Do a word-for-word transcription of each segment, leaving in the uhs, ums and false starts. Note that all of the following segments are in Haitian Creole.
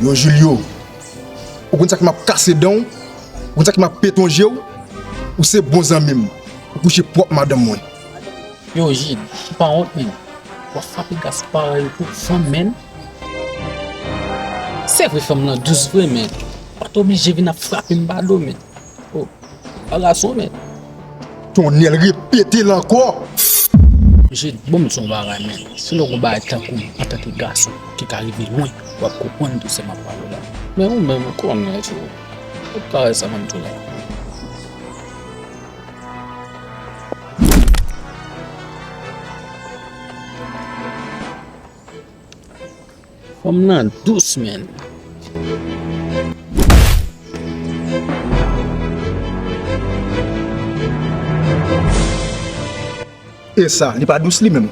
Yo, Julio, ou konn sa ki m ap kase dan w? Ou konn sa ki m ap petonje w? Ou se bon zanmi m. Ou kouche pwòp madanm mwen. Yo, Jid, ou pa wont, menn. W ap frape gason parèy ou pou fanm, menn. Se vre, fanm lan dous vre, menn. Pa t oblije vin ap frape m pa do, menn. Oh, pa gason, menn. Tonnè l repete l ankò. Jid, bon, m di w yon bagay, menn. Se lè w gon bagay tankou m, antanke gason, ki ka rive lwen, w ap konprann tou sa m ap pale w la. Men ou menm, ou konnen, tchou. Ou pa wè sa m ap di w la. Fanm nan dous, menn. E sa, li pa dous li menm.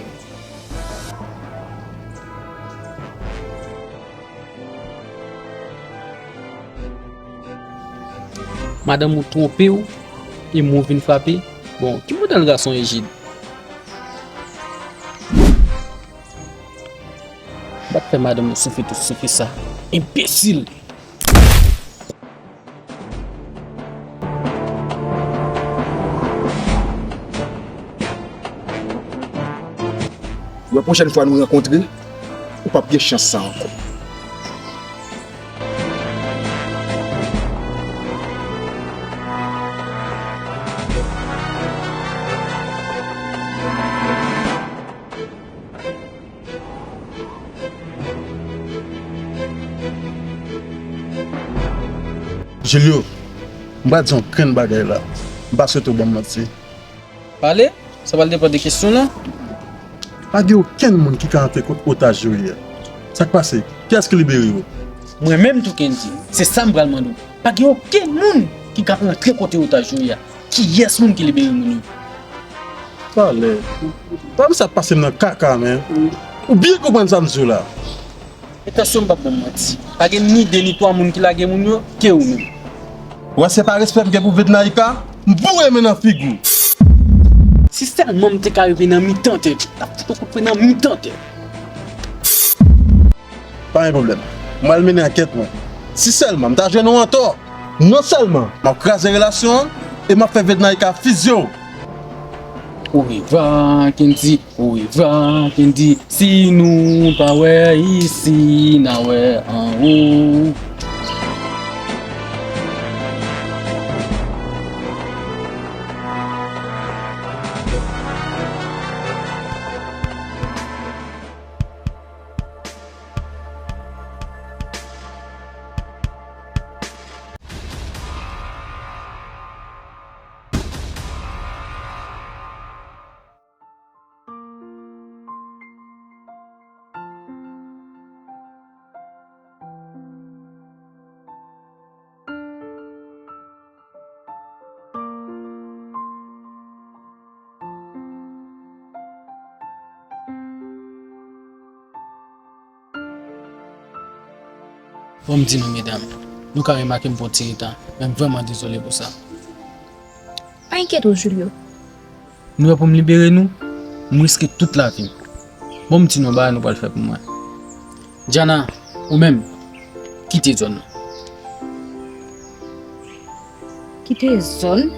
Madanm ou twonpe w, e mwen w vin frape. Bon, ki modèl gason Ejid? M pa t fè madanm ou soufri tout soufri sa. Enbesil! Wè, pwochèn fwa nou rankontre, ou p ap gen chans sa ankò. Julio, m pa di yon grenn bagay la. M pa swete w ban m manti. Pale, sa pral depann de kesyon lan. Pa gen okenn moun ki ka antre kot otaj yo ye a. Sa k pase? Kiyès ki libere yo? Mwen menm tou, Kendy, se sa m pral mande w. Pa gen okenn moun ki ka antre kote otaj yo ye a. Kiyès moun ki libere moun yo? Talè. Tann sa ap pase m nan kaka, men. Ou byen konprann sa m di w la. Etansyon, m p ap ban w manti. Pa gen ni de ni twa moun ki lage moun yo ke ou menm. Ou wè se pa respè m gen pou Vidnaika, m boure men nan figi w. Si sèlman m te ka rive nan mitan tèt ou, t ap fout ou kout pwen nan mitan tèt. Pa gen pwoblèm. Mwen al mennen ankèt mwen. Si sèlman m ta jwenn ou antò, non sèlman m ap kraze relasyon an e m ap fè Vidnaika fizye w. Orevwa, Kendy, orevwa, Kendy. Si nou pa wè isi, n a wè anwo. Bon, m di nou, medam, nou ka remake m pran ti reta, men m vrèman dezole pou sa. Pa enkyete w, Julio. Nou wè pou m libere nou, m riske tout lavi m. Bon, m di nou yon bagay nou pral fè pou mwen. Jana, ou menm, kite zòn nan. Kite zòn?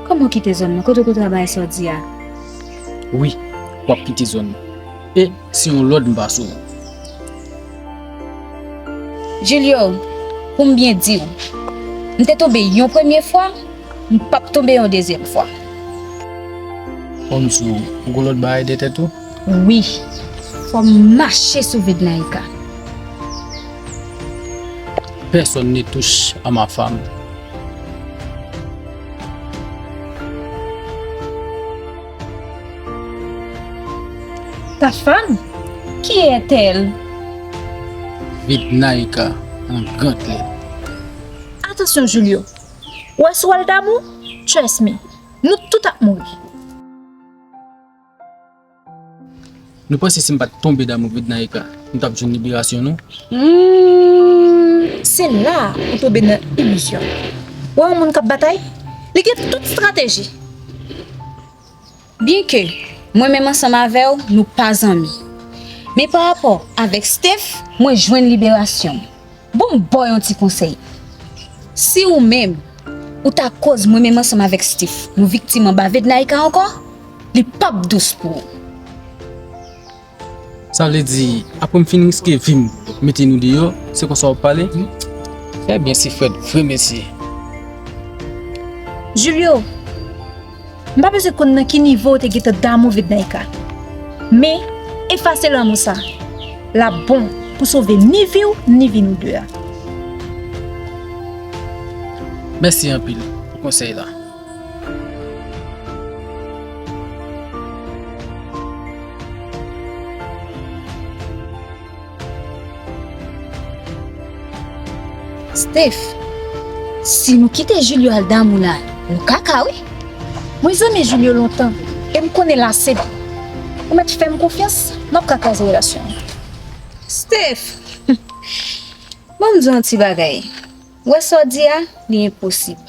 Kòman kite zòn nan? Kote w konn travay sa w di a? Wi, w ap kite zòn nan. E se yon lòd m pase w. Julio, pou m byen di w, m te tonbe yon premye fwa, m p ap tonbe yon dezyèm fwa. Bon, m di w, ou gon lòt bagay dèyè tèt ou? Wi, fò m mache sou Vidnaika. Personne ne touche à ma femme. Ta femme? Qui est-elle? Vidnaika, an gran lèt. Atansyon, Julio. Ou wè si w al damou? Trust me. Nou tout ap mouri. Nou panse si m pa t tonbe damou Vidnaika, nou t ap jwenn liberasyon nou? Hmm, se la ou tonbe nan ilizyon. Wè yon moun k ap batay, li gen tout estrateji. Byenke mwen menm ansanm avè w, nou pa zanmi. Men pa rapò avèk Steph, mwen jwenn liberasyon m. Bon, m ba w yon ti konsèy. Si ou menm, ou ta koz mwen menm ansanm avèk Steve, nou viktim anba Vednaika ankò, li p ap dous pou ou. Sa vle di, apre m fin riske vi m, mete nou deyò, se konsa w ap pale? Trè byen, Sifrèd, vre mesye. Julio, m pa bezwen konn nan ki nivo w te gentan damou Vednaika. Men, efase lanmou sa. L ap bon pou sove ni vi w, ni vi nou de a. Mèsi anpil pou konsèy la. Steph, si nou kite Julio al damou la, nou kaka wi. Mwen zanmi Julio lontan, e m konnen l ase pou ou mèt fè m konfyans, m ap ka kraze relasyon an. Steph, ban m di w yon ti bagay. W wè sa w di a, li enposib.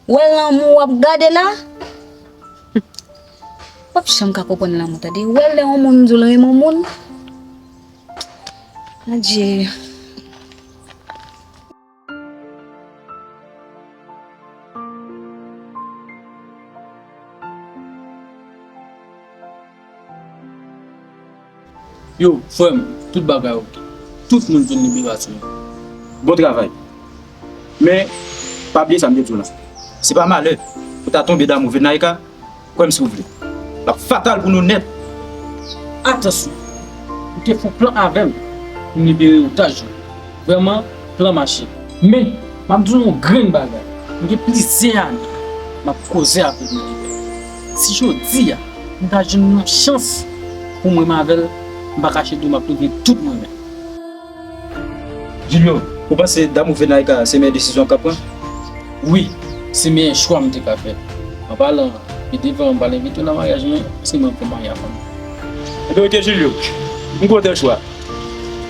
W wè lanmou w ap gade la, w ap janm ka konprann lanmou, tande. W wè lè yon moun di w l renmen yon moun. Adje. Yo, frè m, tout bagay oke. Tout moun jwenn liberasyon yo. Bon travay. Men, pa bliye sa m te di w la. Se pa malè pou ta tonbe damou Vednaika, kwè m si w vle. L ap fatal pou nou nèt. Atansyon, ou te fè yon plan avè m pou m libere otaj yo. Vrèman, plan mache. Men, m ap di w yon grenn bagay. M gen plizyè ane m ap koze avè l. Si jodi a, m ta jwenn yon chans pou m renmen avè l, m pa kache di w m ap leve tout mwen menm. Julio, ou panse damou Vednaika se meyè desizyon w ka pran? Wi, se meyè chwa m te ka fè. An palan, pi devan, m pral envite w nan maryaj mwen, se mwen k pou marye avè l. Ebyen, oke, Julio, m kontan chwa.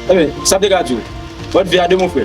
Ebyen, sa m te ka di w. Bòn vi a de mon frè.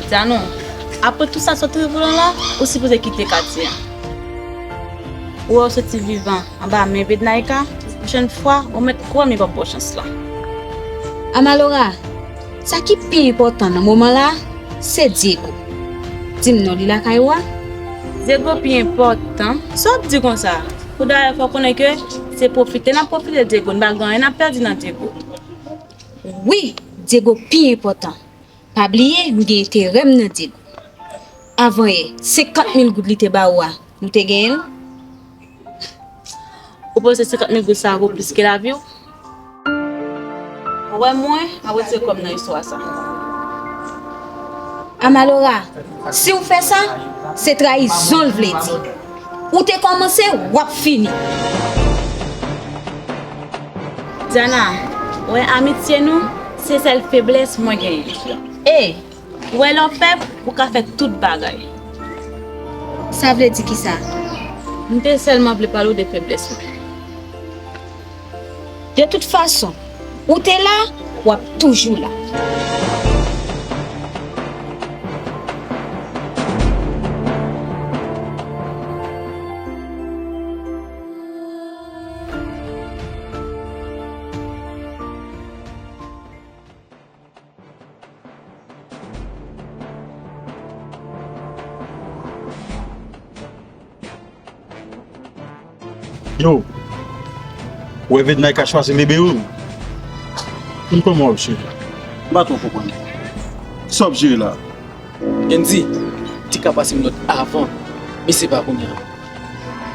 Dyanou, apre tout sa sot rive w la, ou sipoze kite katye a. Ou wè w soti vivan anba men Vednaika, pwochèn fwa, ou mèt kwè m li p ap ba w chans lan. Amalora, sa ki pi enpòtan nan moman la, se Diego. Di m non, li lakay ou a? Diego pi enpòtan? Sa w ap di konsa? Poudayè, fò w konnen ke se pwofite n ap pwofite Diego, n pa gen anyen n ap pèdi nan Diego. Wi, Diego pi enpòtan. Pa bliye, m gen enterè m nan Diego. Avanyè, senkant mil goud li te ba ou a, nou te genyen l? Ou panse senkant mil goud sa a vo plis ke lavi w? Ou wè mwen, m ap retire kò m nan istwa sa. Amalora, si w fè sa, se trayizon l vle di. Ou te kòmanse, w ap fini. Diana, ou wè amitye nou, se sèl feblès mwen genyen. E, ou wè lè w fèb, ou ka fè tout bagay. Sa vle di kisa? M te sèlman vle pale w de feblès mwen. De tout fason, ou te la, w ap toujou la. Yo, ou wè Vednaika chwazi libere w? Konn kòman w ap jere? M pa twò konprann. Kisa w ap jere la? Andy, te ka pase m lòd avan, men se pa kounye a.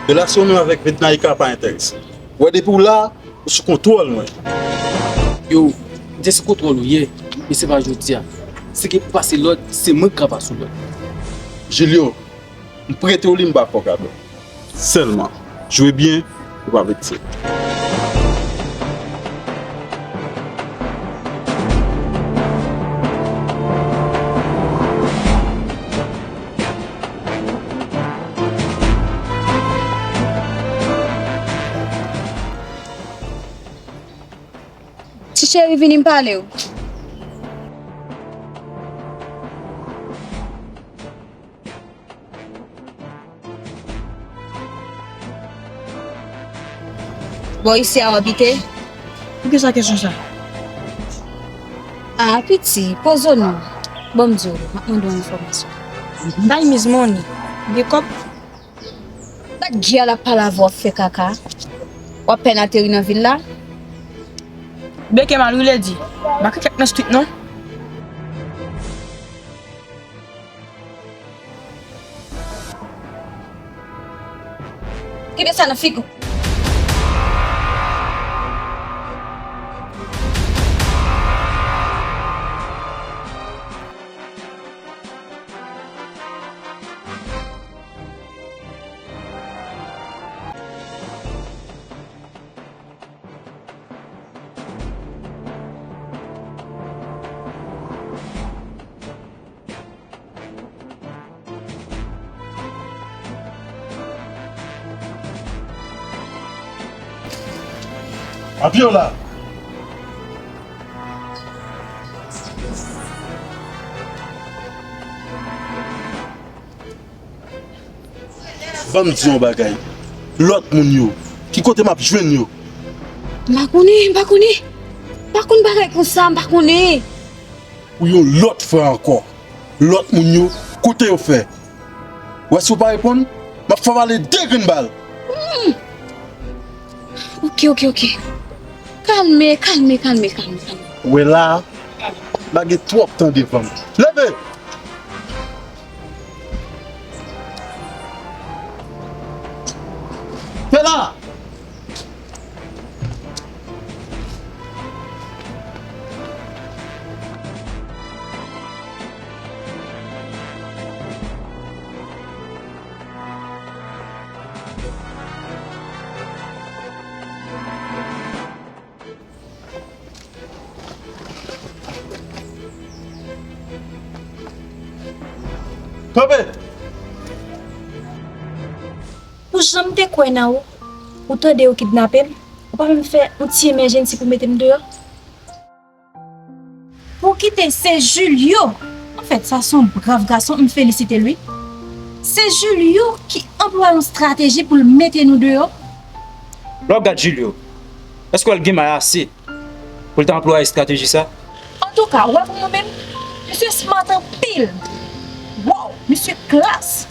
Relasyon w menm avèk Vednaika pa enterese m. Ou wè depi w la, ou sou kontwòl mwen. Yo, m te sou kontwòl ou yè, men se pa jodi a. Si gen pou pase lòd, se mwen k ka pase w lòd. Julio, m prete w li, m pa fè w kado. Sèlman, jwe byen, ou pa vekse. Ti cheri, vini m pale w. Bò isi a w abite? Poukisa kesyon sa? Ah, piti, poze w non. Ban m di w, m ap mande w enfòmasyon. M bay Miss Money. Gen kòb? Dat gè a l ap pale avè w ap fè kaka. W ap pèn ateri nan vil la? Beke mal wi, Lady. M pa ka kèk nan street non. Kite sa nan figi w. Apye w la. Ban m di yon bagay. Lòt moun yo, ki kote m ap jwenn yo? M pa konnen, m pa konnen. M pa konn bagay konsa, m pa konnen. Pou yon lòt fwa ankò, lòt moun yo, kote yo fè? Wè si w pa reponn, m ap fè w ale de grenn bal. Hmm. Ok, ok, ok. Kalme, kalme, kalme, kalme, kalme. Ou wè la, m pa gen twòp tan devan m. Leve! Fè la! Kanpe! Pou jan m te kwè nan ou, ou tande yo kidnape m, ou pa menm fè yon ti emèjensi pou mete m deyò? Pou kite se Julio. Anfèt, sa se yon brav gason, m felisite l wi. Se Julio ki anplwaye yon estrateji pou l mete nou deyò. Lè w ap gad Julio, èske w wè l gen may ase pou l ta anplwaye estrateji sa? Antouka, w wè pou mwen menm, misye smart anpil. Wow, misye klas.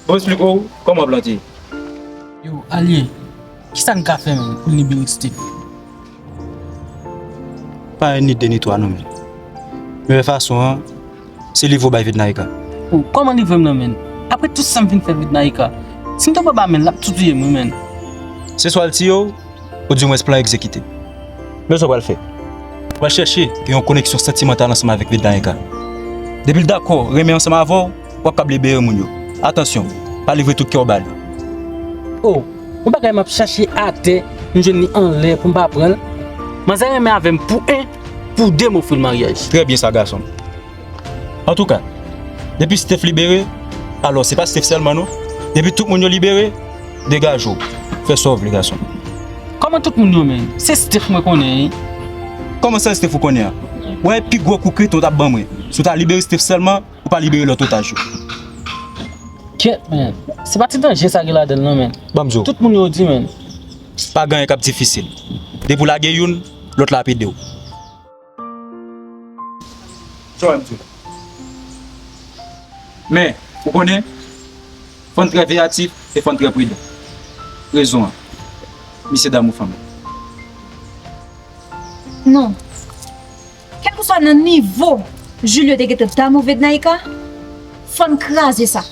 Bon, esplike w kòman w plante. Yo, alye, kisa n ka fè menm pou n libere Steve? Pa yon ni de ni twa non, men. Meyè fason an, se livre w bay Vidnaika. O, kòman livre m nan, men? Apre tout sa m fin fè Vidnaika, si m tonbe anba men l, l ap tou touye m wi, men. Se swa l tiye w, ou dimwens plan egzekite. Men sa w pral fè? W pral chèche gen yon koneksyon santimantal ansanm avèk Vidnaika. Depi l dakò renmen ansanm avè w, w ap kab libere moun yo. Atansyon, pa livre tout kè w ba li. O, yon bagay m ap chache atè, m jwenn li anlè pou m pa pran l. Manzè renmen avè m pou en, pou de m ofri l maryaj. Trè byen sa, gason m. Antouka, depi Steph libere, alò se pa Steph sèlman non. Depi tout moun yo libere, degaje w. Fè sa w vle, gason m. Kòman tout moun yo, men? Se Steph mwen konnen, wi. Kòman sèl Steph ou konnen an? W ap wè pi gwo kou kreten w t ap ban mwen si w ta libere Steph sèlman, ou pa libere lòt otaj yo. Kèt, men. Se pa ti danje sa gen ladan l non, men. Ban m di w. Tout moun yo di, men. Pa gen anyen k ap difisil. Depi w lage youn, lòt la ap ede w. Sa w wè m di w? Men, ou konnen, fò n trè veyatif e fò n trè pridan. rezon an. Misye damou fanm li. Non. Kèlkeswa nan nivo Julio te gentan damou Vednaïka, fò n kraze sa.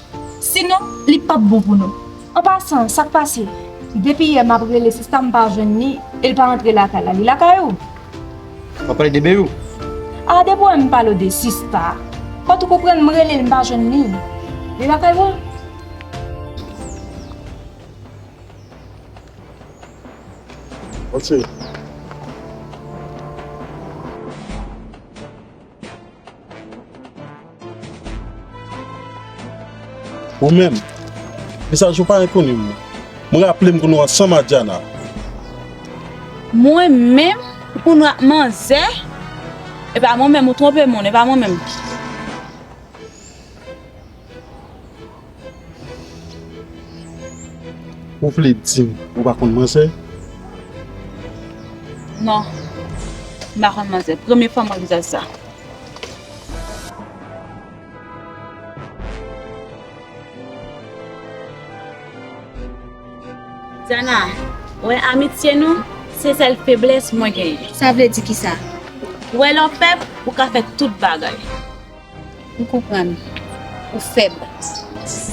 Sinon, li p ap bon pou nou. An pasan, sa k pase? Depi yè m ap rele sista m pa jwenn li, e l pa rantre lakay la. Li lakay ou? W ap pale de Beyou? A, depi w wè m pale w de sista, fò w tou konprann m rele l, m pa jwenn li. Li lakay ou? Ok. Ou menm, mesaj ou pa enkoni mwen. Mwen raple m konn ou ansanm ak Diana. Mwen menm, konn ou ak manzè? E pa mwen menm, ou twonpe moun, e pa mwen menm. Ou vle di m ou pa konn manzè? Non, m pa konn manzè. Premye fwa m wè vizaj sa. Diana, wè amitye nou, se sèl feblès mwen genyen. Sa vle di kisa? Wè lè w fèb, ou ka fè tout bagay. M konprann. Ou fèb.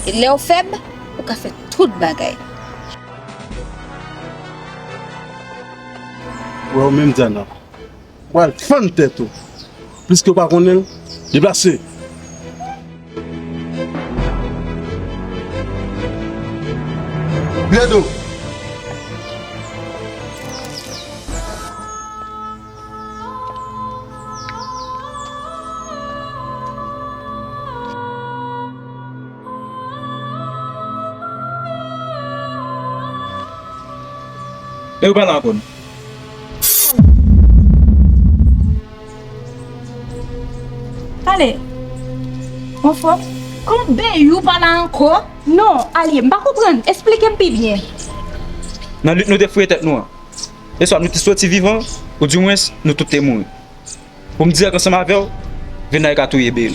E lè w fèb, ou ka fè tout bagay. Wè w menm, Diana. Ou pral fann tèt ou. Pliske w pa konnen l, deplase. Vire do. E ou pa la ankò non. Tande, mon frè, kòman Beyou pa la ankò? Non, alye, m pa konprann. Esplike m pi byen. Nan lit nou te fouye tèt nou an, e swa nou te soti vivan, oudimwens nou tout te mouri. Pou m dirèk ansanm avè w, Venay ka touye Beyou.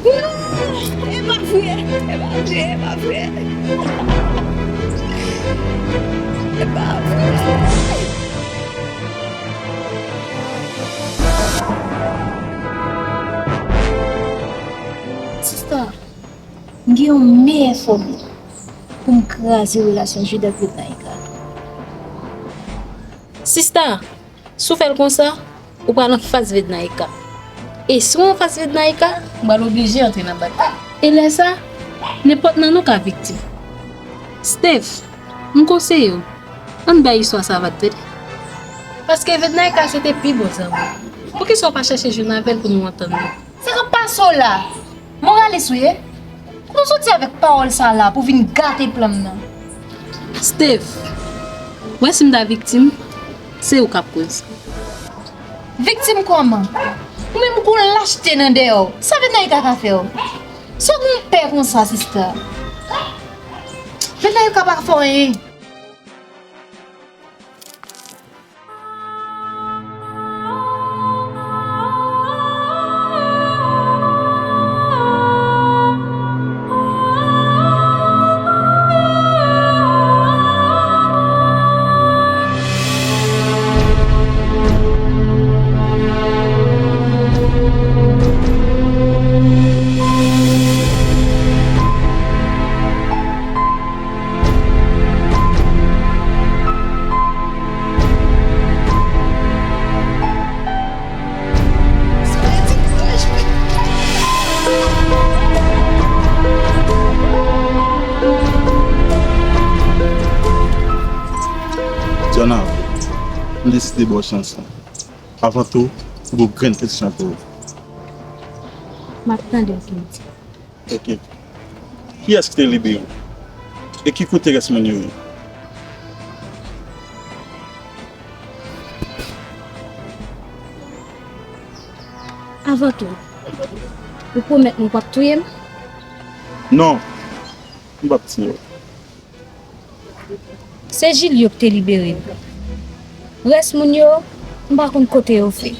Non, e pa vre, e pa vre, e pa vre. E pa vre. Sista, m gen yon meyè fòmil pou m kraze relasyon Jude ak Vednaïka. Sista, si w fè l konsa, ou pral anfas Vednaïka. E si w anfas Vednaïka, m pral oblije antre nan batay. E lè sa, nenpòt nan nou ka viktim. Steph, m konseye w, ann bay istwa sa vag tande. Paske Vednaïka se te pi bon zanmi w. Poukisa w pa chèche jwenn avè l pou nou antann nou? Sa k ap pase w la? Moralis ou ye? Kote w soti avèk pawòl sa la pou vin gate plan m nan? Steph, w wè si m ta viktim, se ou k ap koz. Viktim kòman? Ou menm ou gon lachte nan dèyè w. Sa Venayika ka fè w? Sa w gon pè konsa, sista? Venayika pa ka fè w anyen. Diana, m deside ba w chans lan. Avan tou, m gon grenn kesyon pou ou. M ap tande w, Kendy. Ok. Kiyès ki te libere w? E ki kote rès moun yo ye? Avan tou, ou pwomèt mwen w p ap touye m? Non, m p ap tiye w. Se Jilyo ki te libere m. Rès moun yo, m pa konn kote yo fè,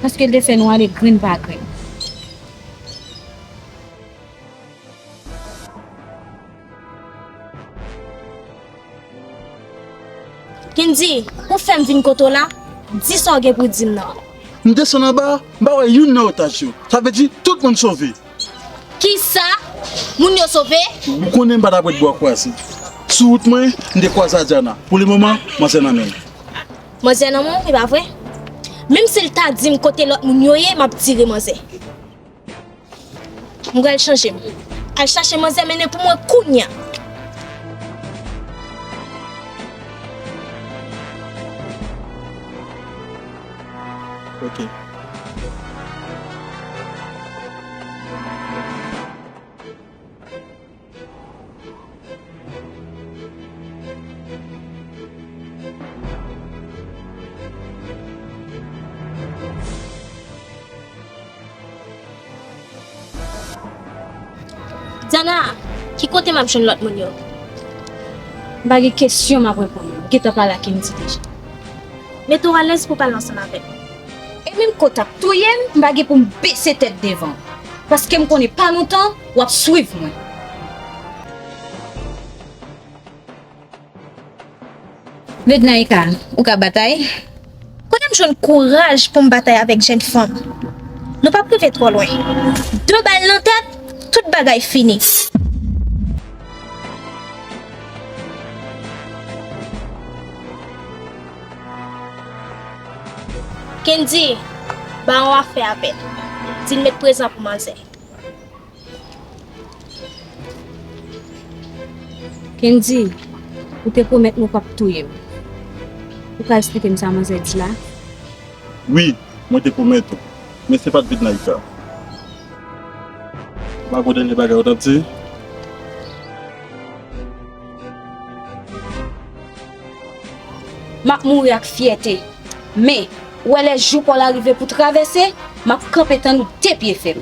paske l te fè nou ale grenn pa grenn. Kendy, ou fè m vin kote w la, di sa w gen pou w di m nan. M desann anba, m pa wè youn nan otaj yo. Sa vle di, tout moun sove. Kisa? Moun yo sove? Ou konnen m pa t ap ret bò kwaze. Sou wout mwen, m te kwaze a Diana. Pou le moman, manzè nan men m. Manzè nan men w, e pa vre? Menm si l ta di m kote lòt moun yo ye, m ap tire manzè. M pral chanje m. Al chache manzè mennen pou mwen kounya. Ok. Diana, ki kote m ap jwenn lòt moun yo? M pa gen kesyon m ap reponn ou. M gentan pale ak Kendy deja. Mete w alèz pou w pale ansanm avè m. E menm ke w t ap touye m, m pa gen pou m bese tèt devan w. Paske m konnen pa lontan, w ap swiv mwen. Vednaika, ou ka batay? Kote m jwenn kouraj pou m batay avèk jèn fanm? Nou p ap rive twò lwen. De bal nan tèt, tout bagay fini. Kendy, bawon a fè apèl. Di l met prezan pou manzè. Kendy, ou te pwomèt mwen w p ap touye m. Ou ka esplike m sa manzè di la? Wi, mwen te pwomèt ou, men se pa t Vidnaika. Ou pa gon dènye bagay ou t ap di? M ap mouri ak fyète, men, ou wè lè jou pa w la rive pou travèse, m ap kanpe tann ou de pye fèm.